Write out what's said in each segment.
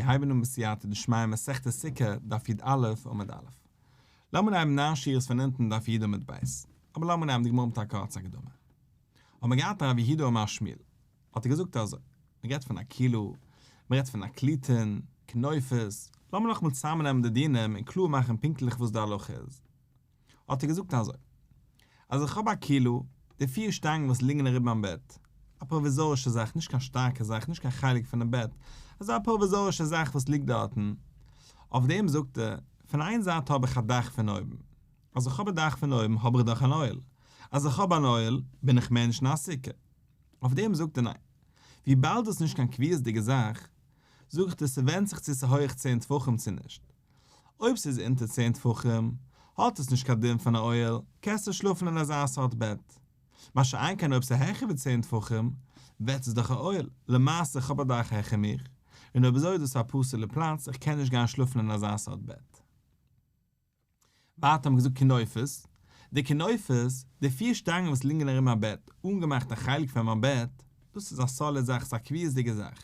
מיר הייבן אן בסייעתא דשמיא מסכת סוכה, דף י"א עמוד א'. לאמיר נעמען ניין שורות פון אונטן דף י' עמוד ב'. אבער לאמיר נעמען די גמרא מיט א קורצע הקדמה. האט מען געהאט רב יהודה אמר שמואל, האט ער געזאגט אזוי, מען רעדט פון א כילה, מען רעדט פון נקליטין, קינופות, לאמיר נאכאמאל צוזאמנעמען די דינים און קלאר מאכן פונקטליך וואס די הלכה איז. האט ער געזאגט אזוי, אז איך האב א כילה, די פיר שטאנגן וואס ליגן ארום מיין בעט, א פראוויזארישע זאך, נישט קיין שטארקע זאך, נישט קיין חלק פונעם בעט, אזא פראוויזארישע זאך וואס ליגט דארטן, אויף דעם זאגט ער, פון איין זייט האב איך א דאך פון אויבן, אז איך האב א דאך פון אויבן האב איך דאך אן אוהל, אז איך האב אן אוהל בין איך מער נישט אין א סוכה. אויף דעם זאגט ער ניין, וויבאלד דאס איז נישט קיין קביעות'דיגע זאך, זאג איך דיר ס'ווענדט זיך צו ס'הויעך צען טפחים צו נישט. אויב ס'איז אונטער צען טפחים, האט עס נישט קיין דין פון א אוהל, קענסטו שלאפן אין אזא סארט בעט. מה שאין כן אויב ס'איז העכער ווי צען טפחים, ווערט עס דאך א אוהל, למעשה איך האב א דאך העכער מיך, און אויב אזוי איז דאס א פסול'ע פלאץ, איך קען נישט גיין שלאפן אין אזא סארט בעט. ווייטער האבן געזאגט קינופות, די קינופות, די פיר שטאנגען וואס ליגן ארום מיין בעט, אנגעמאכט א חלק פון מיין בעט, דאס איז א solid זאך, ס'איז א קביעות'דיגע זאך.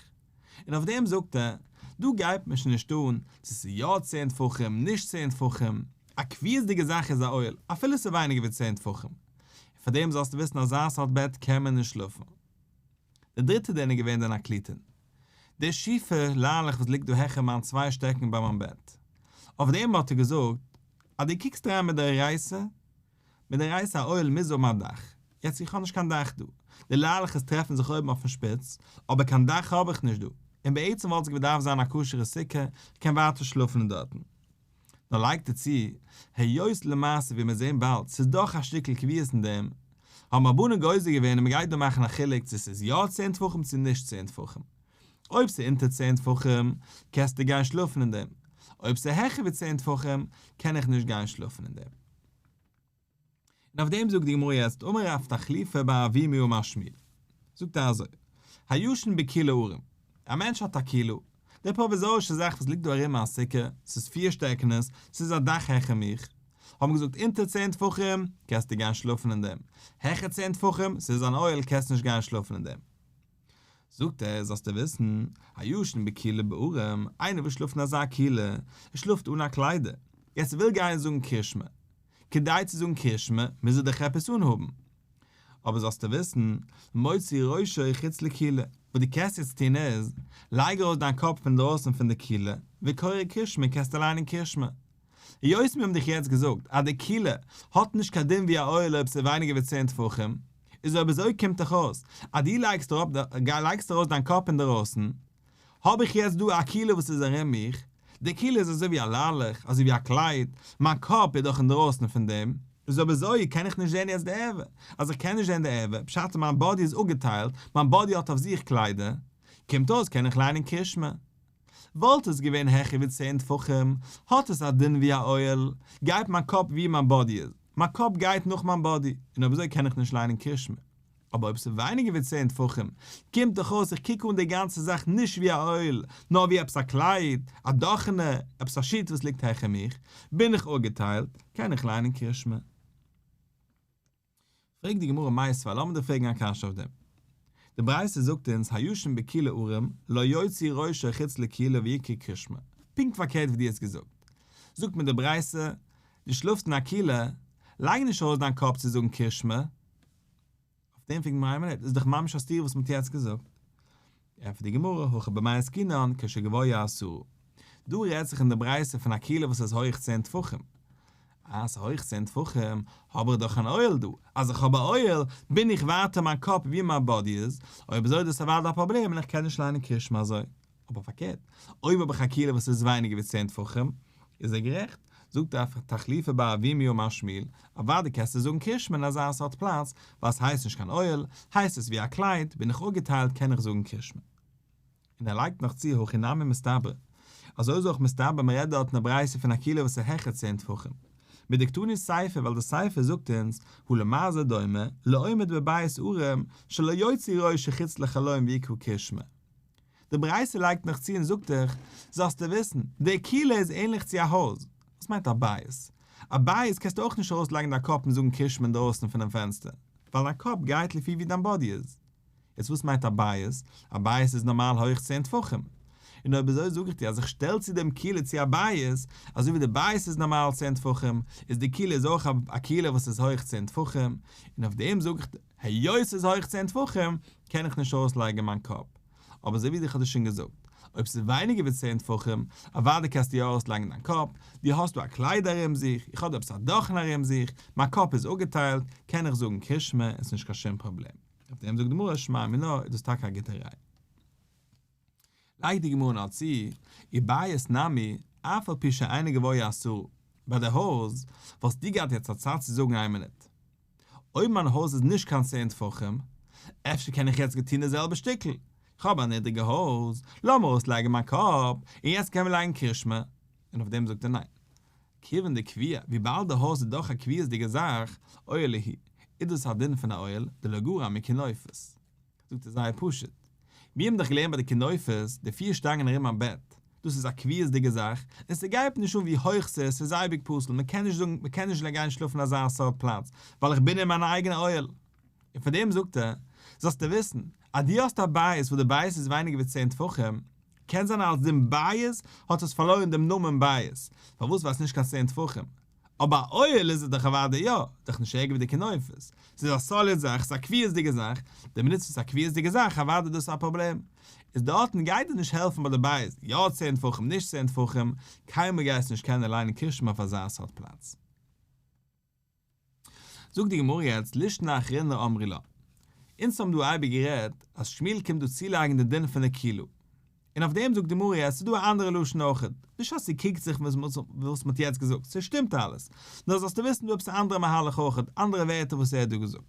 און אויף דעם זאגט ער, דא גייט מיר שוין נישט אן צו ס'איז יא צען טפחים, נישט צען טפחים, א קביעות'דיגע זאך איז א אוהל, אפילו ס'איז ווייניגער ווי צען טפחים. און פאר דעם זאלסטו וויסן אזא סארט בעט קען מען נישט שלאפן. די דריטע דין איז געווען די נקליטין. די שיפע ליילעך וואס ליגט דא העכער מיין צוויי שטעקן ביי מיין בעט. אויף דעם האט ער געזאגט, אז דו קוקסט אריין מדאורייתא, מדאורייתא א אוהל מוז האבן א דאך. יעצט איך האב נישט קיין דאך דא. די ליילעכעס טרעפן זיך אויבן אויפן שפיץ, אבער קיין דאך האב איך נישט דא. און בעצם וואלט עס געדארפט זיין א כשר'ע סוכה, איך קען ווייטער שלאפן אין דארטן. נאר לייגט ער צו, היות למעשה ווי מיר זעהן באלד ס'איז דאך א שטיקל קביעות אין דעם, האבן רבנן גוזר געווען און מ'גייט דא מאכן א חילוק צו ס'איז יא צען טפחים צו נישט צען טפחים. אויב ס'איז אונטער צען טפחים קענסטו גיין שלאפן אין דעם, אויב ס'איז העכער ווי צען טפחים קען איך נישט גיין שלאפן אין דעם. און אויף דעם זאגט די גמרא יעצט אמר רב תחליפא בר אבימי אמר שמואל, זאגט ער אזוי, הישן בכילה ערום, א מענטש האט א כילה, די פראוויזארישע זאך וואס ליגט דא ארום מיין סוכה, ס'איז פיר שטעקענעס, ס'איז א דאך העכער מיך, האבן געזאגט אונטער צען טפחים קענסטו גיין שלאפן אין דעם, העכער צען טפחים, ס'איז אן אוהל קענסט נישט גיין שלאפן אין דעם. זאגט ער, זאלסטו וויסן, הישן בכילה בערום, איינער וואס שלאפט אין אזא כילה, ער שלאפט אן א קליידער, יעצט ער וויל גיין זאגן קרישמע, כדי צו זאגן קרישמע מוז ער דאך עפעס אנהאבן, אבער זאלסטו וויסן, מוציא ראשו חוץ לכילה, וואס דו קענסט יעצט טון איז, לייג ארויס דיין קאפ פון דרויסן פון די כילה, וקורא קרישמע קענסטו ליינען קרישמע. היות מיר האבן דיך יעצט געזאגט אז די כילה האט נישט קיין דין ווי א אוהל אויב ס'איז ווייניגער ווי צען טפחים, איז אויב אזוי קומט דאך אויס אז דו לייגסט אראפ לייגסט ארויס דיין קאפ אינדערויסן, האב איך יעצט דא א כילה וואס איז ארום מיך, די כילה איז אזוי ווי א ליילעך, אזוי ווי א קלייד, מיין קאפ איז דאך אינדערויסן פון דעם, איז אויב אזוי קען איך נישט זען יעצט די ערווה, אז איך קען נישט זען די ערווה, פשט איז מיין body איז אפגעטיילט, מיין body האט אויף זיך קליידער, קומט אויס קען איך ליינען קרישמע. וואלט עס געווען העכער ווי צען טפחים, האט עס א דין ווי א אוהל, גייט מיין קאפ ווי מיין body איז, מיין קאפ גייט נאך מיין body, און אויב אזוי קען איך נישט ליינען קרישמע. אבער אויב ס'איז ווייניגער ווי צען טפחים, קומט דאך אויס איך קוק אן די גאנצע זאך נישט ווי א אוהל, נאר ווי עפעס א קלייד, א דאכענע, עפעס א sheet וואס ליגט העכער מיך, בין איך אפגעטיילט, קען איך ליינען קרישמע. פרעגט די גמרא מיתיבי, לאמיר דיר פרעגן א קשיא אויף דעם. די ברייתא זאגט אונז הישן בכילה ערום לא יוציא ראשו חוץ לכילה ויקרא קרישמע, פונקט פארקערט ווי דו האסט געזאגט. זאגט מיר די ברייתא, דו שלאפסט אין א כילה, לייג נישט ארויס דיין קאפ צו זאגן קרישמע. אויף דעם פרעגט די גמרא איין מינוט, איז דאך ממש א סתירה וואס מען האט יעצט געזאגט. ענטפערט די גמרא, הכא במאי עסקינן כשגבוה עשרה. דא רעדט זיך אין די ברייתא פון א כילה וואס איז הויך צען טפחים. אז ס'איז הויך צען טפחים, האב איך דאך אן אוהל דא. אז איך האב א אוהל, בין איך ווייטער מיין קאפ ווי מיין body איז, אויב אזוי איז דאס אוודאי א פראבלעם און איך קען נישט ליינען קרישמע אזוי. אבער פארקערט, אויב האב איך א כילה וואס איז ווייניגער ווי צען טפחים, איז ער גערעכט, זאגט רב תחליפא בר אבימי אמר שמואל, אוודאי קענסטו זאגן קרישמע אין אזא סארט פלאץ, ווייל עס הייסט נישט קיין אוהל, הייסט עס ווי א קלייד, בין איך אפגעטיילט קען איך זאגן קרישמע. און ער לייגט נאך צו הכי נמי מסתברא, אזוי איז אויך מסתבר מען רעדט דארט אין די ברייתא פון א כילה וואס איז העכער צען טפחים, מדקתני סיפא ווייל די סיפא זאגט אונז הא למה זה דומה, לעומד בבית ערום שלא יוציא ראשו חוץ לחלון ויקרא קרישמע. די ברייתא לייגט נאך צו און זאגט דיך, זאלסטו וויסן, די כילה איז ענליך צו א הויז. וואס מיינט א בית? א בית קענסטו אויך נישט ארויסלייגן דיין קאפ און זאגן קרישמע אינדרויסן פונעם פענסטער, ווייל דיין קאפ גייט לפי ווי דיין body איז. יעצט וואס מיינט א בית? א בית איז נארמאל הויך צען טפחים. און אויב אזוי זאג איך דיר אז איך שטעל צו דעם כילה צו א בית, אזוי ווי די בית איז נארמאל צען טפחים, איז די כילה איז אויך א כילה וואס איז הויך צען טפחים, און אויף דעם זאג איך דיר, היות ס'איז הויך צען טפחים, קען איך נישט ארויסלייגן מיין קאפ. אבער אזוי ווי איך האב דיר שוין געזאגט, אויב ס'איז ווייניגער ווי צען טפחים, אוודאי קענסטו יא ארויסלייגן דיין קאפ, דו האסט דא א קלייד ארום זיך, איך האב דא עפעס א דאכן ארום זיך, מיין קאפ איז אפגעטיילט, קען איך זאגן קרישמע און ס'נישט קיין שום פראבלעם. אויף דעם זאגט די גמרא שמע מינה איז דאס טאקע א גוטע ראיה. לייגט די גמרא נאר צו, ובית נמי, אף על פי שאינו גבוה עשרה, ביי די הויז, וואלסטו געהאט יעצט א צד צו זאגן איין מינוט. אויב מיין הויז איז נישט קיין צען טפחים, אפשר קען איך יעצט געטון די זעלבע שטיקל, איך האב א נידריגע הויז, לאמיר אויסלייגן מיין קאפ, און יעצט קען מען לייגן קרישמע. און אויף דעם זאגט ער ניין. כיוון דקביע, וויבאלד די הויז איז דאך א קביעות'דיגע זאך, אוהלא הוא, איז דאס א דין פון א אוהל, דלא גרע מכינופות. זאגט ער זייער פשוט. מיר האבן דאך געלערנט ביי די כינופות, די פיר שטאנגען ארום מיין בעט, דאס איז א קביעות'דיגע זאך, און ס'גייט נישט אן ווי הויך ס'איז, ס'איז אייביג פסול, מ'קען נישט זאגן, מ'קען נישט גיין שלאפן אין אזא סארט פלאץ, ווייל איך בין אין מיין אייגענע אוהל. און פאר דעם זאגט ער, זאלסטו וויסן, אז דו האסט א בית וואס די בית איז ווייניגער ווי צען טפחים, קען זיין אלס דין בית האט עס פארלוירן דעם נאמען בית, פארוואס ווייל עס איז נישט קיין צען טפחים, אבער א אוהל איז עס דאך אוודאי יא, דאך נישט ערגער ווי די כינופות, ס'איז א solid זאך, ס'איז א קביעות'דיגע זאך, די מינוט ס'איז א קביעות'דיגע זאך אוודאי איז דאס א פראבלעם, איז דארטן גייט דיר נישט העלפן ביי די בית, יא צען טפחים נישט צען טפחים, קיינמאל גייסטו נישט קענען ליינען קרישמע אויף אזא סארט פלאץ. זאגט די גמרא יעצט לישנא אחרינא אמרי לה, אונז האבן דא אייביג גערעדט אז שמואל קומט דא צולייגן די דין פון די כילה, און אויף דעם זאגט די גמרא יעצט ס'איז דא א אנדערע לשון אויכעט, נישט אז ס'קריגט זיך וואס מ'האט יעצט געזאגט, ס'שטימט אלעס, נאר זאלסטו וויסן דא עפעס א אנדערע מהלך אויכעט, אנדערע ווערטער וואס ער האט דא געזאגט.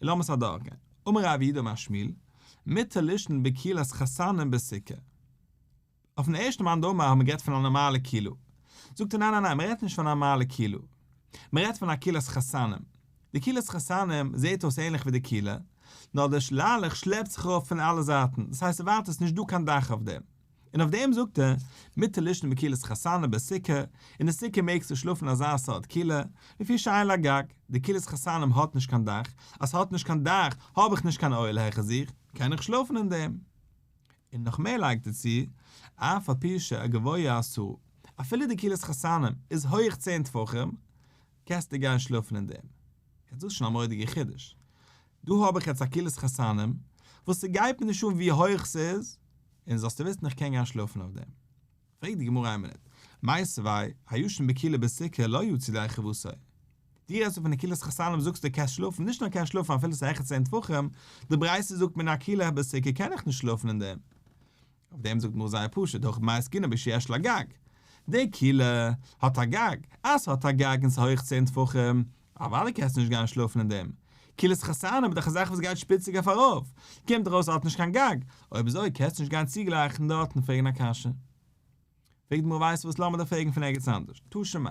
און לאמיר עס אדורכגיין. אמר רב יהודה אמר שמואל, מותר לישון בכילת חתנים בסוכה. אויפן ערשטן מאן דאמר האט מען גערעדט פון א נארמאלע כילה. זאגט ער ניין ניין ניין מען רעדט נישט פון א נארמאלע כילה. מען רעדט פון א כילת חתנים. די כילת חתנים זעהט אויס ענליך ווי די כילה, נאר די ליילעך שלעפט זיך ארויף פון אלע זייטן, דאס הייסט ס'ווארט עס נישט דא קיין דאך אויף דעם. און אויף דעם זאגט ער, מותר לישון בכילת חתנים בסוכה, אין די סוכה מעגסטו שלאפן אזא סארט כילה, לפי שאין לה גג, די כילת חתנים האט נישט קיין דאך, אז ס'האט נישט קיין דאך האב איך נישט קיין אוהל העכער זיך, קען איך שלאפן אין דעם. און נאך מער לייגט ער צו, אף על פי שגבוה עשרה, אפילו די כילת חתנים איז הויעך צען טפחים, קענסטו גיין שלאפן אין דעם. יעצט דאס איז שוין א מורא'דיגע חידוש. דא האב איך יעצט א כילת חתנים, וואס ס'גייט מיר נישט אן ווי הויעך ס'איז, און זאלסטו וויסן איך קען גיין שלאפן אויף דעם. פרעגט די גמרא איין מינוט, מיתיבי, הישן בכילה בסוכה לא יצא ידי חובתו. דו רעדסט דא פון די כילת חתנים זאגסטו קענסט שלאפן, נישט נאר קענסט שלאפן אפילו ס'איז העכער צען טפחים, די ברייתא זאגט מיר אין א כילה בסוכה קען איך נישט שלאפן אין דעם. אויף דעם זאגט גמרא זייער פשוט, הכא במאי עסקינן בשיש לה גג. די כילה האט א גג, אז ס'האט א גג און ס'איז הויך צען טפחים, אוודאי קענסטו נישט גיין שלאפן אין דעם. כילת חתנים איז דאך א זאך וואס גייט שפיציג אויף ארויף, קומט דאך אויס ס'האט נישט קיין גג, אויב אזוי קענסטו נישט גיין צוגלייכן דארט און פרעגן א קשיא. פרעגט די גמרא ווייסט וואס לאמיר דיר פרעגן פון ערגעץ אנדערש, תא שמע,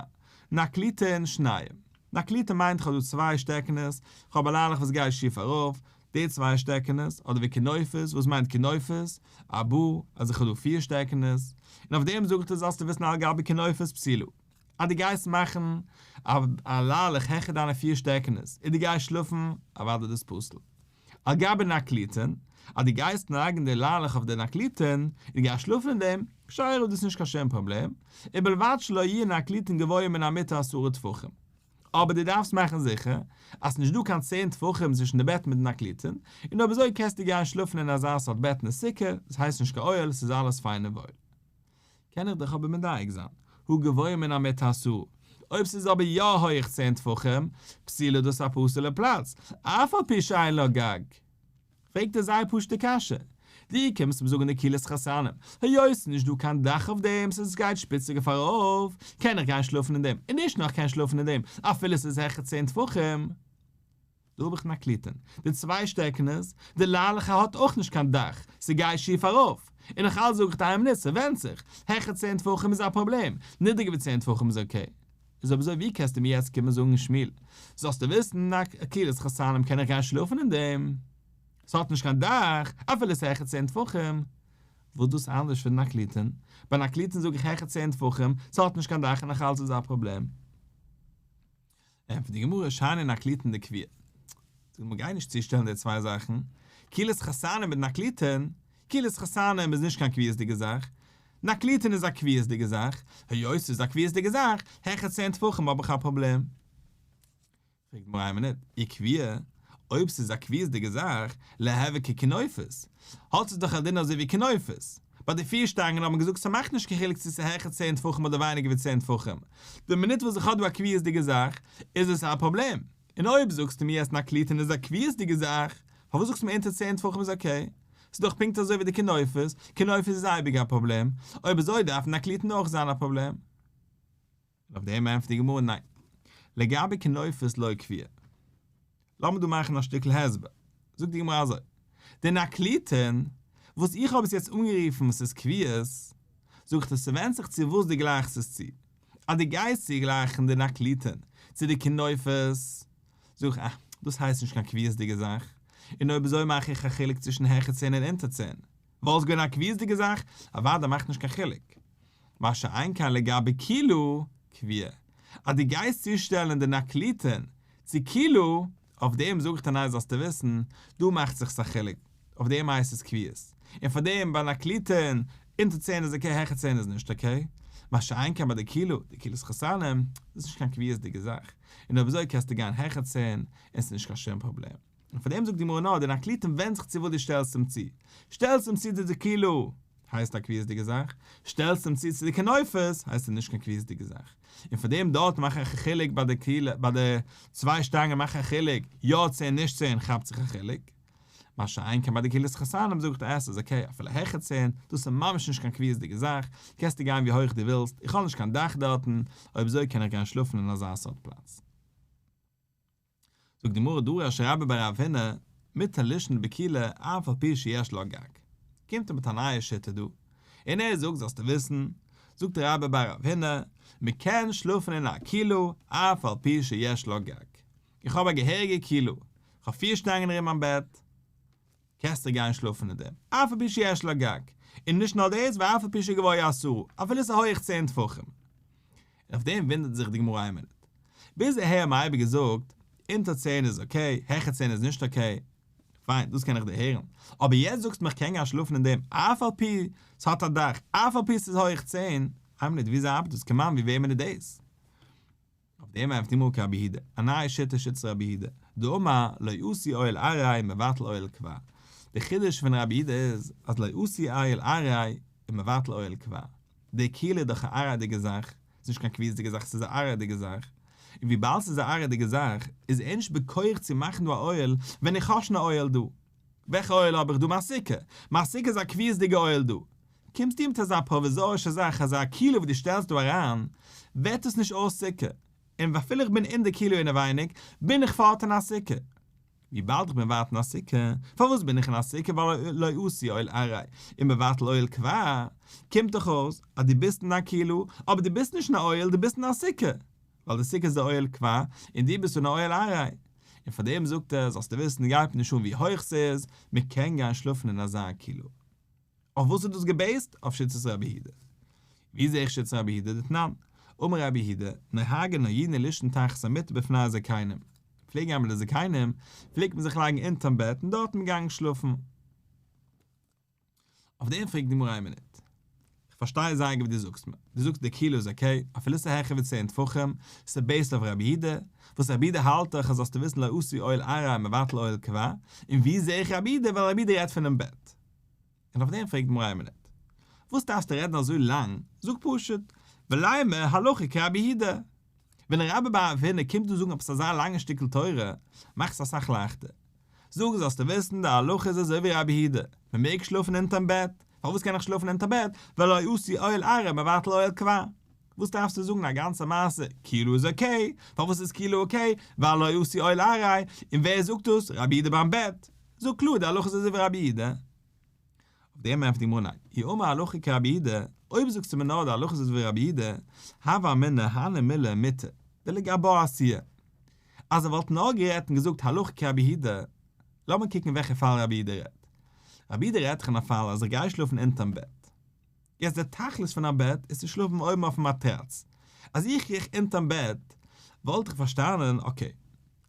נקליטין שניים, נקליטין מיינט איך האב דא צוויי שטעקענעס, איך האב א ליילעך וואס גייט שיף ארויף, די צוויי שטעקענעס, אדער ווי כינופות, וואס מיינט כינופות? ארבעה, אז איך האב דא פיר שטעקענעס, און אויף דעם זאג איך דיר זאלסטו וויסן על גבי כינופות פסולה, אז דו גייסט מאכן א א ליילעך העכער דיינע פיר שטעקענעס און דו גייסט שלאפן, אוודאי דאס פסול. על גבי נקליטין, אז דו גייסט לייגן די ליילעך אויף די נקליטין, און דו גייסט שלאפן אין דעם, כשרה איז דאס נישט קיין שום פראבלעם, ובלבד שלא יהיו נקליטין גבוהים מן המטה עשרה טפחים. אבער דו דארפסט מאכן זיכער אז ס'נישט דא קיין צען טפחים צווישן די בעט מיט די נקליטין, און אויב אזוי קענסטו גיין שלאפן אין אזא סארט בעט אין די סוכה, דאס הייסט נישט קיין אוהל, ס'איז אלעס פיין און וואויל. קען איך דיך אבער מדייק זיין, הא גבוה מן המטה עשרה, אויב ס'איז אבער יא הויעך צען טפחים, פסולה דאס א פסול'ע פלאץ, אף על פי שאין לה גג. פרעגט ער זייער פשוט'ע קשיא, דו קומסט מיר זאגן די כילת חתנים, היות ס'איז נישט דא קיין דאך אויף דעם, ס'איז גייט שפיציג אויף ארויף, קען איך גיין שלאפן אין דעם, און נישט נאר איך קען שלאפן אין דעם, אפילו ס'איז העכער צען טפחים. דא האב איך נקליטין, די צוויי שטעקענעס, די ליילעכע האט אויך נישט קיין דאך, ס'גייט שיף ארויף, און נאך אלץ זאג איך דיר איין מינוט, ס'ווענדט זיך, העכער צען טפחים איז א פראבלעם, נידריגער ווי צען טפחים איז okay. איז אויב אזוי ווי קענסטו מיר יעצט קומען זאגן שמואל, זאלסטו וויסן א כילת חתנים קען איך גיין שלאפן אין דעם, ס'האט נישט קיין דאך, אפילו ס'איז העכער צען טפחים. וואס דאס אנדערש פון נקליטין? ביי נקליטין זאג איך העכער צען טפחים, ס'האט נישט קיין דאך און נאך אלץ איז א פראבלעם. ענטפערט די גמרא שאני נקליטין דקביעי. זאגט מען גיי נישט צושטעלן די צוויי זאכן, כילת חתנים מיט נקליטין, כילת חתנים איז נישט קיין קביעות'דיגע זאך, נקליטין איז א קביעות'דיגע זאך, היות ס'איז א קביעות'דיגע זאך, העכער צען טפחים האב איך א פראבלעם. פרעגט די גמרא איין מינוט, אי קביעא, אויב ס'איז א קביעות'דיגע זאך, ליהוי כקינופות, האט עס דאך א דין אזוי ווי קינופות. ביי די פיר שטאנגען האט מען געזאגט ס'מאכט נישט קיין חילוק צו ס'איז העכער צען טפחים אדער ווייניגער ווי צען טפחים, די מינוט וואס איך האב דא א קביעות'דיגע זאך, איז עס א פראבלעם. און אויב זאגסטו מיר אז נקליטין איז א קביעות'דיגע זאך, פארוואס זאגסטו מיר אונטער צען טפחים איז okay? ס'איז דאך פונקט אזוי ווי די קינופות, קינופות איז אייביג א פראבלעם, אויב אזוי דארף נקליטין אויך זיין א פראבלעם. און אויף דעם ענטפערט די גמרא ניין. לגבי קינופות לא קביעא. לאמיר דא מאכן א שטיקל הסבר. זאגט די גמרא אזוי, די נקליטין, וואס איך האב עס יעצט אנגערופן ס'איז קביעות, זאג איך דיר ס'ווענדט זיך צו וואס דו גלייכסט עס צו. אז דו גייסט צוגלייכן די נקליטין צו די קינופות, זאג איך אה, דאס הייסט נישט קיין קביעות'דיגע זאך, און אויב אזוי מאך איך א חילוק צווישן העכער צען און אונטער צען. וואלט עס געווען א קביעות'דיגע זאך, אוודאי מאכט נישט קיין חילוק. מה שאין כן לגבי כילה קביעא, אז דו גייסט צושטעלן די נקליטין צו כילה, אויף דעם זאג איך דיר ניין זאלסטו וויסן, דא מאכט זיך עס א חילוק, אויף דעם הייסט עס קביעות, און פאר דעם ביי נקליטין, אונטער צען איז okay העכער צען איז נישט okay, מה שאין כן ביי די כילה, די כילת חתנים, דאס איז נישט קיין קביעות'דיגע זאך, און אויב אזוי קענסטו גיין העכער צען, און ס'איז נישט קיין שום פראבלעם. און פאר דעם זאגט די גמרא נאר די נקליטין ווענדט זיך צו וואס דו שטעלסט אים צו, שטעלסט אים צו די כילה, הייסט א קביעות'דיגע זאך, שטעלסט אים צו צו די קינופות, הייסט עס נישט קיין קביעות'דיגע זאך. און פאר דעם דארט מאך איך א חילוק ביי די כילה, ביי די צוויי שטאנגען מאך איך א חילוק, יא צען נישט צען כאפט זיך א חילוק. מה שאין כן ביי די כילת חתנים זאגט ער עס איז okay אפילו העכער צען, דאס איז ממש נישט קיין קביעות'דיגע זאך, קענסטו גיין ווי הויך דו ווילסט, איך האב נישט קיין דאך דארטן, אויב אזוי קען איך גיין שלאפן אין אזא סארט פלאץ. זאגט די גמרא דרש רבה בר רב הונא, מותר לישון בכילה אף על פי שיש לה גג. קומט ער מיט א נייע שיטה דא, און ער זאגט זאלסטו וויסן, זאגט רבה בר רב הונא, מען קען שלאפן אין א כילה אף על פי שיש לה גג. איך האב א געהעריגע כילה, איך האב פיר שטאנגען ארום מיין בעט, קענסטו גיין שלאפן אין דעם, אף על פי שיש לה גג, און נישט נאר דאס, ואף על פי שגבוה עשרה, אפילו ס'איז הויעך צען טפחים. און אויף דעם וואונדערט זיך די גמרא איין מינוט. ביז אהער האבן אייביג געזאגט, אונטער צען איז okay, העכער צען איז נישט okay. פיין, דאס קען איך דערהערן. אבער יעצט זאגסטו מיך כ'קען גיין שלאפן אין דעם אף על פי ס'האט א דאך, אף על פי ס'איז הויעך צען. איין מינוט, וויאזוי ארבעט דאס? כמאן ווי וועמען איז דאס? אויף דעם ענטפערט די גמרא כרבי יהודה, א נייע שיטה שיטת רבי יהודה, דאמר לא עשו אוהל עראי מבטל אוהל קבע, די חידוש פון רבי יהודה איז אז לא עשו אוהל עראי איז מבטל אוהל קבע, די כילה איז דאך א עראי'דיגע זאך, ס'איז נישט קיין קביעות'דיגע זאך ס'איז א עראי'דיגע זאך, און וויבאלד ס'איז א עראי'דיגע זאך איז ער נישט בכח צו מאכן דא א אוהל ווען איך האב שוין א אוהל דא. וועלכע אוהל האב איך דא? מיין סוכה! מיין סוכה איז א קביעות'דיגע אוהל דא. קומסטו מיט אזא פראוויזארישע זאך אזא כילה וואס דו שטעלסט דא אריין, ווערט עס נישט אויס סוכה. און אפילו איך בין אין די כילה אינעווייניג, בין איך פארט אין א סוכה. וויבאלד איך בין ווייט אין א סוכה, פארוואס בין איך אין א סוכה ווייל לא עשו אוהל עראי ומבטל אוהל קבע, קומט דאך אויס אז דו ביסט אין א כילה, אבער דו ביסט נישט אין א אוהל, דו ביסט אין א סוכה. ווייל די סוכה איז די אוהל קבע, און דו ביסט אין א אוהל עראי. און פאר דעם זאגט ער, זאלסטו וויסן, גייט מיר נישט אן ווי הויך ס'איז, מען קען גיין שלאפן אין אזא כילה. אויף וואס איז דאס גע base ט? אויף שיטת רבי יהודה. ווי זעה איך שיטת רבי יהודה? דתנן, אמר רבי יהודה, נוהגין היינו לישון תחת המיטה בפני הזקנים. פלעגן גיין מיט די זקנים, פלעגט מען זיך לייגן אונטערן בעט און דארט מען געגאנגען שלאפן. אויף דעם פרעגט די גמרא איין מינוט. איך פארשטיי זייער גוט וואס דו זאגסט מיר. דו זאגסט די כילה איז okay, אפילו ס'איז העכער ווי צען טפחים, ס'איז based אויף רבי יהודה, וואס רבי יהודה האלט דאך אז זאלסטו וויסן לא עשו אוהל עראי מבטל אוהל קבע, און ווי זעה איך רבי יהודה ווייל רבי יהודה רעדט פונעם בעט. און אויף דעם פרעגט די גמרא איין מינוט. וואס דארפסטו רעדן אזוי לאנג, זאג פשוט, ולימא הלכה כרבי יהודה. ווען רבה בר רב הונא קומט דא זאגן עפעס אזא לאנגע שטיקל תורה, מאך עס אסאך לייכטער. זאג זאלסטו וויסן די הלכה איז אזוי ווי רבי יהודה, מען מעג שלאפן אונטערן בעט, פארוואס קען איך שלאפן אונטער בעט, ווייל לא עשו אוהל עראי מבטל אוהל קבע. וואס דארפסטו זאגן א גאנצע מעשה, כילה איז okay, פארוואס איז כילה okay, ווייל לא עשו אוהל עראי, און ווער זאגט דאס, רבי יהודה ביים בעט. זאג קלאר די הלכה איז אזוי ווי רבי יהודה. אויף דעם ענטפערט די גמרא ניין, אי אמר הלכה כרבי יהודה, אויב זאגסטו מיר נאר די הלכה איז אזוי ווי רבי יהודה, הוה אמינא הני מילי מיטה, דלגבה עשויה. אז ער וואלט נאר גערעדט און געזאגט הלכה כרבי יהודה, לאמיר קוקן וועלכע פאל רבי יהודה רעדט. רבי יהודה רעדט דאך אין א פאל אז איך גיי שלאפן אונטערן בעט. יעצט דער תכלית פון א בעט איז צו שלאפן אויבן אויפן מאטראץ. אז איך קריך אונטערן בעט וואלט איך פארשטאנען okay,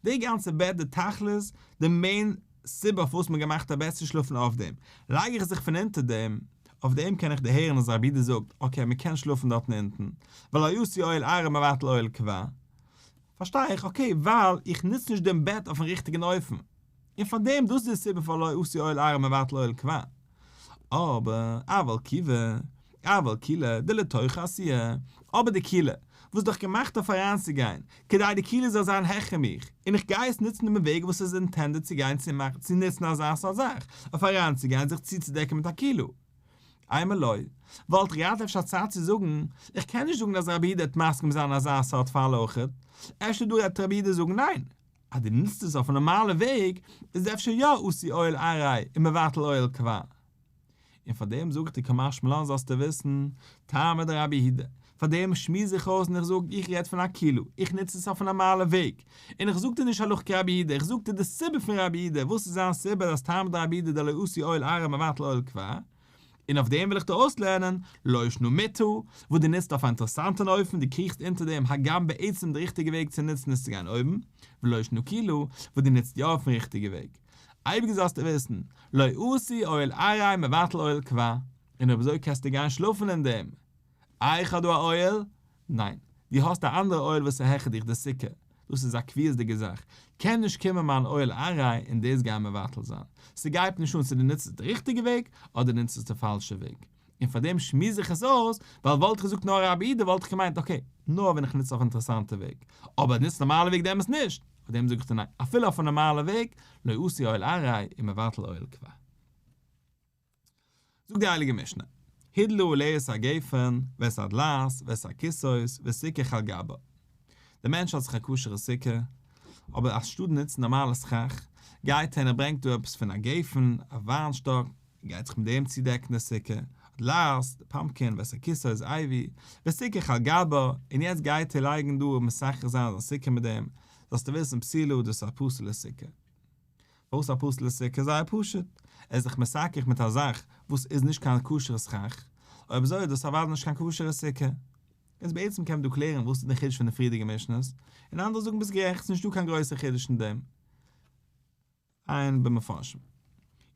די גאנצע בעט די תכלית, די main סיבה פארוואס מען געמאכט א בעט צו שלאפן אויף דעם, לייג איך זיך פון אונטער דעם. אויף דעם קען איך דערהערן אז רבי יהודה זאגט, okay, מען קען שלאפן דארטן אונטן, ווייל לא עשו אוהל עראי מבטל אוהל קבע. פארשטיי איך, okay, ווייל איך נוץ נישט דעם בעט אויפן ריכטיגן אופן. און פאר דעם, דאס איז די סיבה פאר לא עשו אוהל עראי מבטל אוהל קבע. אבער, אבל כיבה, אבל כילה, דלתוכה עשויה, אבער די כילה, וואס איז דאך געמאכט אויף אריינצוגיין, כדי די כילה זאל זיין העכער מיך, און איך גיי עס נוצן אין דעם וועג וואס איז intended צו גיין צו מאכן צו נוצן אזא סארט זאך, אויף אריינצוגיין זיך צוצודעקן מיט א כילה. אימא לא, וואלט איך געהאט אפשר צייט צו זאגן, איך קען נישט זאגן אז רבי יהודה וועט מסכים זיין אזא סארט פאל אויכעט, אפשר דא וועט רבי יהודה זאגן ניין, אז דו נוצט עס אויף א נארמאלע וועג איז אפשר יא עשוי אוהל עראי און מבטל אוהל קבע. און פאר דעם זאג איך דיר קא משמע לן זאלסטו וויסן, טעמא דרבי יהודה, פאר דעם שמועס איך אויס און איך זאג איך רעד פון א כילה, איך נוץ עס אויף א נארמאלע וועג, און איך זאג דיר נישט הלכה כרבי יהודה, איך זאג דיר די סיבה פון רבי יהודה, וואס איז זיין סיבה אז טעמא דרבי יהודה דלא עשוי אוהל עראי מבטל אוהל קבע, און אויף דעם וויל איך דיר אויסלערנען, לא שנא מטה, וואס דו נוצט אויף א אינטערעסאנטן אופן, דו קריכסט אונטער דעם, הגם בעצם די ריכטיגע וועג צו נוצן איז צו גיין אויבן, ולא שנא כילה, וואס דו נוצט יא אויפן ריכטיגע וועג. אייביג זאלסטו וויסן, לא עשוי אוהל עראי מבטל אוהל קבע, און אויב אזוי קענסטו גיין שלאפן אין דעם. איי איך האב דא א אוהל? ניין, דו האסט א אנדערע אוהל וואס איז העכער דיך די סוכה, דאס איז א קביעות'דיגע זאך, קען נישט קומען מיין אוהל עראי און דאס גיין מבטל זיין, ס'גייט נישט אן צו דו נוצט עס די ריכטיגע וועג אדער נוצט עס די פאלשע וועג, און פארדעם שמועס איך עס אויס, ווייל וואלט איך געזאגט נאר רבי יהודה וואלט איך געמיינט okay, נאר ווען איך נוץ אויף אינטערעסאנטע וועג, אבער נוץ נארמאלע וועג דעמאלטס נישט, פארדעם זאג איך דיר ניין, אפילו אויף א נארמאלע וועג, לא עשוי אוהל עראי ומבטל אוהל קבע. זאגט די הייליגע משנה, הדלה עליה את הגפן, ואת הדלעת, ואת הכסאות, וסיכך על גבה. דער מענטש האט זיך א כשר'ע סוכה, אבער אנשטאט נוצן נארמאלע סכך, גייט ער און ער ברענגט דא עפעס פון א גפן, א וויינשטאק, און גייט זיך מיט דעם צודעקן די סוכה, הדלעת, די pumpkin, ואת הכסאות, ivy, וסיכך על גבה, און יעצט גייט ער לייגן דא און מסכך זיין זיין סוכה מיט דעם, זאלסטו וויסן פסולה דאס איז א פסול'ע סוכה. פארוואס א פסול'ע סוכה? זייער פשוט, ער איז זיך מסכך מיט א זאך וואס איז נישט קיין כשר'ע סכך, אויב אזוי איז דאס אוודאי נישט קיין כשר'ע סוכה. איז בעצם קען מען דא קלערן וואס איז די חידוש פון די פריערדיגע משנה'ס, און אנדערע זאגן ביסט גערעכט ס'איז נישטא קיין גרויסע חידוש אין דעם. עיין במפרשים.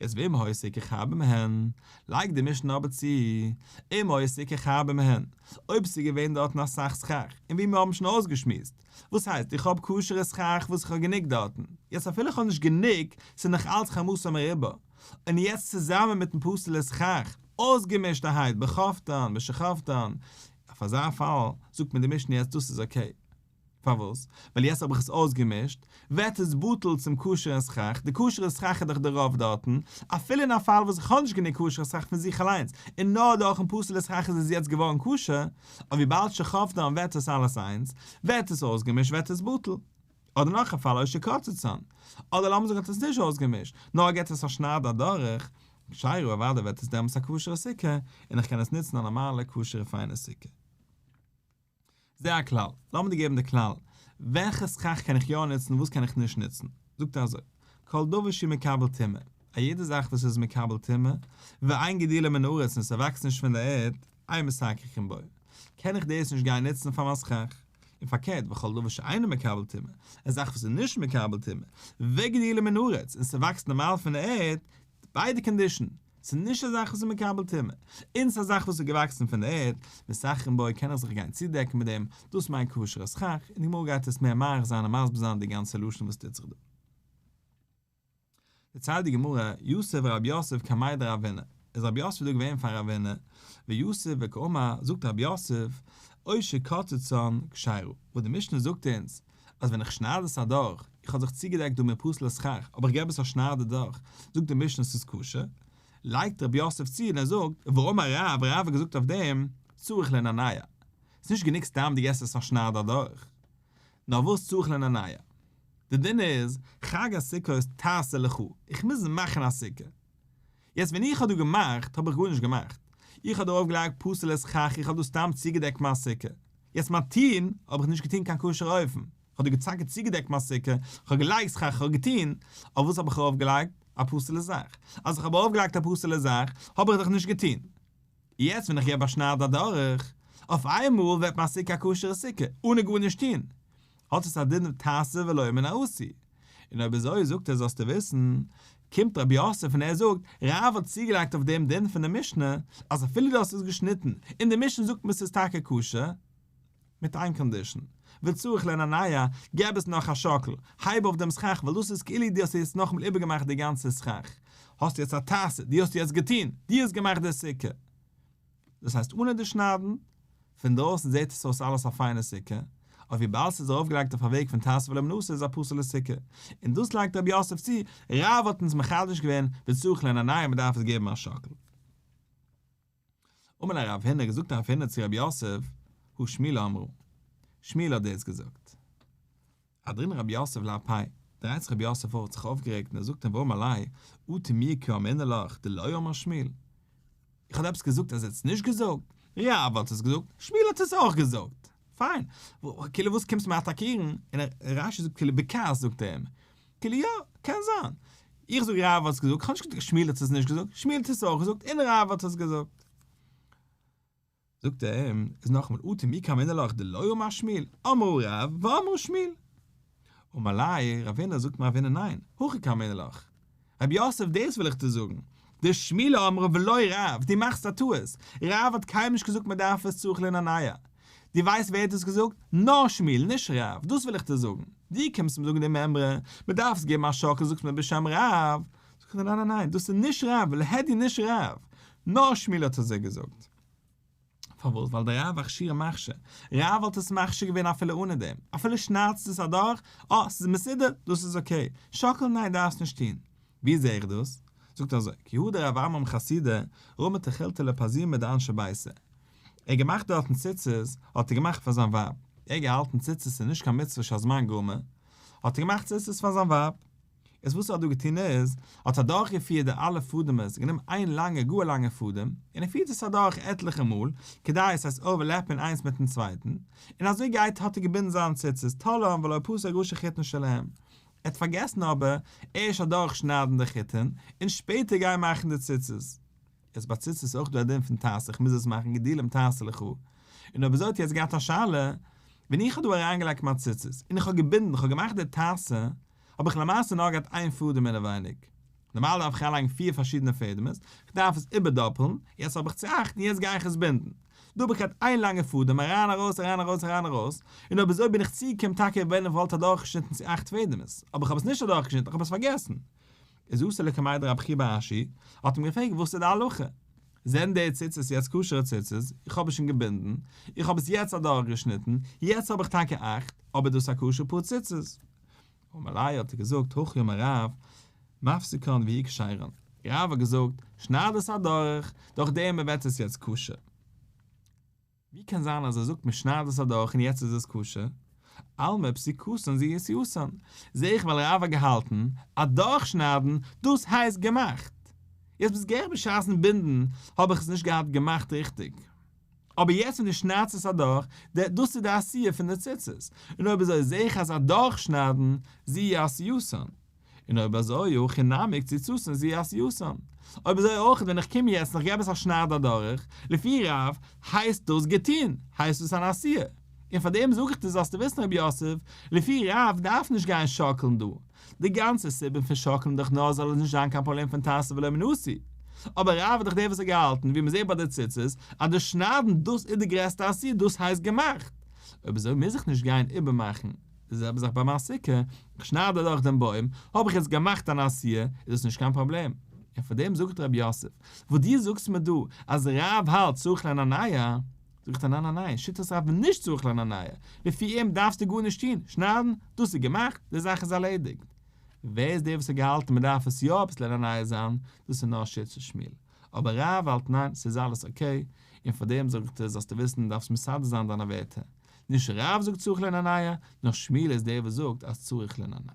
יעצט ואם היתה סוכך הרבה מהן, לייגט די משנה אבער צו, אם היתה סוכך הרבה מהן, אויב ס'איז געווען דארטן אסאך סכך, און ווי מיר האבן שוין אויסגעשמועסט, וואס הייסט איך האב כשר'ע סכך וואס איך האב גענוג דארטן, יעצט אפילו איך האב נישט גענוג, ס'איז נאך אלץ חמתו מרובה, און יעצט צוזאמען מיטן פסול'ע סכך, אויסגעמישטערהייט בחבטן בשחבטן, אויף אזא פאל זאגט מיר די משנה יעצט דאס איז okay. פארוואס? ווייל יעצט האב איך עס אויסגעמישט, ווערט עס בטל צום כשר'ן סכך, די כשר'ע סכך איז דאך די רוב דארטן, אפילו אין א פאל וואס איך האב נישט גענוג כשר'ע סכך פון זיך אליינס, און נאר דורכ'ן פסול'ע סכך איז עס יעצט געווארן כשר, אבער וויבאלד שחבטן ווערט עס אלעס איינס, ווערט עס אויסגעמישט ווערט עס בטל. אדער נאך א פאל או שקצצן, אדער לאמיר זאגן האט עס נישט אויסגעמישט, נאר ער געט עס א שנייד אדורך, כשרה אוודאי ווערט עס דעמאלטס א כשר'ע סוכה, און איך קען עס נוצן א נארמאלע כשר'ע פיינע סוכה. זה הכלל, לאמיר דיר געבן די כלל, וועלכע סכך קען איך יא נוצן און וואס קען איך נישט נוצן, זאגט ער אזוי, כל דבר שהוא מקבל טומאה, א יעדע זאך וואס איז מקבל טומאה, ואין גידולו מן הארץ און ס'וואקסט נישט פון די ערד, אין מסככין בו, קען איך דאס נישט גיין נוצן פאר מיין סכך, און פארקערט וכל דבר שאינו מקבל טומאה, א זאך וואס איז נישט מקבל טומאה, וגידולו מן הארץ און ס'וואקסט נארמאל פון די ערד, ביידע condition, ס'איז נישט א זאך וואס איז מקבל טומאה, און ס'איז א זאך וואס איז געוואקסן פון די ערד, מסככין בו קען איך זיך גיין צודעקן מיט דעם, דאס מיינט כשר'ע סכך, און די גמרא גייט עס מער מאריך זיין און מסביר זיין די גאנצע לשון וואס טוט זיך דא. דערציילט די גמרא, יתיב רב יוסף קמיה דרבינא, איז רב יוסף דא געווען פאר רבינא, ויתיב וקאמר, זאגט רב יוסף, או שקצצן כשרה, וואס די משנה זאגט אונז, אז ווען איך שנייד עס אדורך, איך האב זיך צוגעדעקט דא מיט פסול'ע סכך, אבער איך געב עס א שנייד אדורך, זאגט די משנה ס'איז כשר, לייגט רב יוסף צו און ער זאגט, ואמר רב, רב האט געזאגט אויף דעם, צריך לנענע. ס'איז נישט גענוג סתם דו געסט עס א שנייד אדורך. נאר וואס צריך לנענע? די דין איז, חג הסוכות תעשה לך, איך מוז מאכן א סוכה. יעצט ווען איך האב דא געמאכט האב איך גארנישט געמאכט, איך האב דא ארויף געלייגט פסול'ע סכך, איך האב דא סתם צוגעדעקט מיין סוכה, יעצט מיין טוהן האב איך נישט געטוהן קיין כשר'ע אופן, איך האב דא געצאקעט צוגעדעקט מיין סוכה, איך האב געלייגט סכך, איך האב געטוהן, אבער וואס האב איך ארויף געלייגט? א פסול'ע זאך, אז איך האב ארויף געלייגט א פסול'ע זאך האב איך דאך נישט געטוהן, יעצט ווען איך געב א שנייד אדורך, אויף איינמאל ווערט מיין סוכה א כשר'ע סוכה, אנע גארנישט טוהן, האט עס א דין תעשה ולא מן העשוי. און אויב אזוי זאגט ער זאלסטו וויסן, קומט רב יוסף און ער זאגט, רב האט צוגעלייגט אויף דעם דין פון די משנה, אז אפילו דו האסט עס געשניטן, און די משנה זאגט מיר ס'איז טאקע כשר, מיט איין condition, וצריך לנענע, געב עס נאך א שאקל, הייב אויף דעם סכך, ווייל דאס איז כאילו דו האסט יעצט נאכאמאל איבערגעמאכט די גאנצע סכך, האסט יעצט א תעשה, דו האסט יעצט געטון, דו האסט געמאכט די סוכה. דאס הייסט אנע די שניידן, פון דרויסן זעט עס אויס אלעס א פיינע סוכה, אבער וויבאלד ס'איז ארויפגעלייגט אויף א וועג פון תעשה ולא מן העשוי איז א פסול'ע סוכה, און דאס לייגט רב יוסף צו, רב האט אונז מחדש געווען וצריך לנענע מ'דארף עס געבן א שאקל. אמר ליה רב הונא, געזאגט רב הונא צו רב יוסף, הא שמואל אמרה, שמואל האט דאס געזאגט. הדרן רב יוסף לאפיה, דרייט זיך רב יוסף אויף האט זיך אויפגערעגט און ער זאגט אים ואמר ליה, אטו מי קאמינא לך דלא אמר שמואל? איך האב עפעס געזאגט אז ער האט עס נישט געזאגט? רב האט עס געזאגט, שמואל האט עס אויך געזאגט. פיין, כאילו וואס קומסטו מיר אטאקירן? און רש"י זאגט כאילו בכעס זאגט ער אים, כאילו יא, קען זיין. איך זאג רב האט עס געזאגט, איך האב נישט געזאגט שמואל האט עס נישט געזאגט, שמואל האט עס אויך געזאגט און רב האט עס געזאגט. זאגט ער אים, איז נאכאמאל אטו מי קאמינא לך דלא אמר שמואל, אמרה רב ואמרה שמואל. אמר ליה רב הונא זאגט אים רב הונא ניין, הכי קאמינא לך. רב יוסף דאס וויל איך דיר זאגן, דשמואל אמרה ולא רב, דו מאכסט א טעות, רב האט קיינמאל נישט געזאגט מען דארף עס צריך לנענע. דו ווייסט ווער האט עס געזאגט? נאר שמואל, נישט רב, דאס וויל איך דיר זאגן. דו קומסט מיר זאגן די מימרא, מען דארף עס געבן א שאקל זאגסט מיר בשם רב, זאג איך דיר ניין ניין ניין, דאס איז נישט רב, ולהדיא נישט רב, נאר שמואל האט אזוי געזאגט. פארוואס? ווייל דער רב אכשורי מכשיר, רב וואלט עס מכשיר געווען אפילו אנע דעם, אפילו שניידסט עס אדורך, אה, ס'איז מסודר, דאס איז okay, שאקלן ניין דארפסט נישט טון. ווי זעה איך דאס? זאגט ער אזוי, כי הא דרב עמרם חסידא רמי תכילתא לפרזומא דאנשי ביתיה. ער האט געמאכט דארטן ציצית, האט ער געמאכט פאר זיין ווייב. ער האט געהאלטן ציצית איז נישט קיין מצוה שהזמן גרמא, האט ער געמאכט ציצית פאר זיין ווייב. איז וואס ער האט דא געטון איז, האט ער אדורכגעפירט די אלע פאדעמעס, גענומען איין לאנגע גאר לאנגע פאדעם, און ער פירט עס אדורך עטליכע מאל, כדי עס הייסט overlap ן איינס מיטן צווייטן, און אזוי גייט האט ער געבינדן זיין ציצית, תלאן ולא פסק ראשי חוטין שלהם. ער האט פארגעסן אבער, ערשט אדורכשניידן די חוטין, און שפעטער גיין מאכן די ציצית. איז ביי ציצית אויך דא א דין פון תעשה, איך מוז עס מאכן גדילים תעשה לך. און אויב אזוי האט יעצט געהאט א שאלה, ווען איך האב דא אריינגעלייגט מיין ציצית, און איך האב געבינדן, איך האב געמאכט די תעשה, האב איך למעשה נאר געהאט איין פאדעם אינעווייניג. נארמאל דארף איך אריינלייגן פיר פארשידענע פעדעמעס, איך דארף עס איבערדאפלן, יעצט האב איך צו אכט און יעצט גיי איך עס בינדן. דא האב איך געהאט איין לאנגע פאדעם אריין ארויס אריין ארויס אריין ארויס, און אויב אזוי בין איך צוגעקומען טאקע ווען איך וואלט אדורכגעשניטן צו אכט פעדעמעס, אבער איך האב עס נישט אדורכגעשניטן, איך האב עס פארגעסן. איז אתא לקמיה דרב חייא בר אשי, האט אים געפרעגט וואס איז די הלכה? זענען די ציצית יעצט כשר'ע ציצית? איך האב עס שוין געבינדן, איך האב עס יעצט אדורכגעשניטן, יעצט האב איך טאקע אכט, אבער דאס איז א כשר פאר ציצית. אמר ליה האט ער געזאגט הכי אמר רב, מפסיקן ויהו כשרן, רב האט געזאגט, שנייד עס אדורך, דורך דעם ווערט עס יעצט כשר. ווי קען זיין אז ער זאגט מען שניידט עס אדורך און יעצט איז עס כשר? אלמא פסיקתן זו עשייתן, זעה איך ווייל רב האט געהאלטן, אדורכשניידן, דאס הייסט געמאכט. יעצט ביסט גערעכט בשעת'ן בינדן האב איך עס נישט געהאט געמאכט ריכטיג. אבער יעצט ווען דו שניידסט עס אדורך, דאס איז די עשיה פון די ציצית. און אויב אזוי זעה איך אז אדורכשניידן זו עשייתן. און אויב אזוי הכא נמי קציצתן זו עשייתן. אויב אזוי אויך ווען איך קום יעצט און איך געב עס א שנייד אדורך, לפי רב, הייסט דאס געטון, הייסט דאס אן עשיה. און פאר דעם זאג איך דיר זאלסטו וויסן רבי יוסף, לפי רב דארף נישט גיין שאקלן דא. די גאנצע סיבה פון שאקלן דאך נאר זאל עס נישט זיין קיין פראבלעם פון תעשה ולא מן העשוי. אבער רב איז דאך דער וואס האט געהאלטן, ווי מ'זעט ביי די ציצית, אז די שניידן דאס איז די גרעסטע עשיה, דאס הייסט געמאכט. אויב אזוי מוז איך נישט גיין איבערמאכן. די זעלבע זאך ביי מיין סוכה, איך שנייד אדורך דעם בוים, האב איך יעצט געמאכט אן עשיה, איז דאס נישט קיין פראבלעם. און פאר דעם זאגט רבי יוסף, וואס דו זאגסט מיר דא אז רב האלט צריך לנענע, זאגט ער ניין ניין ניין, שיטת רב איז נישט צריך לנענע, לפי אים דארפסטו גארנישט טון, שניידן, דאס איז געמאכט, די זאך איז ארלעדיגט. ווער איז דער וואס האט געהאלטן מען דארף עס יא אביסל לנענע זיין, דאס איז נאר שיטת שמואל. אבער רב האלט ניין, ס'איז אלעס okay, און פאר דעם זאגט ער זאלסטו וויסן דארפסט מסדר זיין דיינע ווערטער, נישט רב זאגט צריך לנענע, נאר שמואל איז דער וואס זאגט אז צריך לנענע.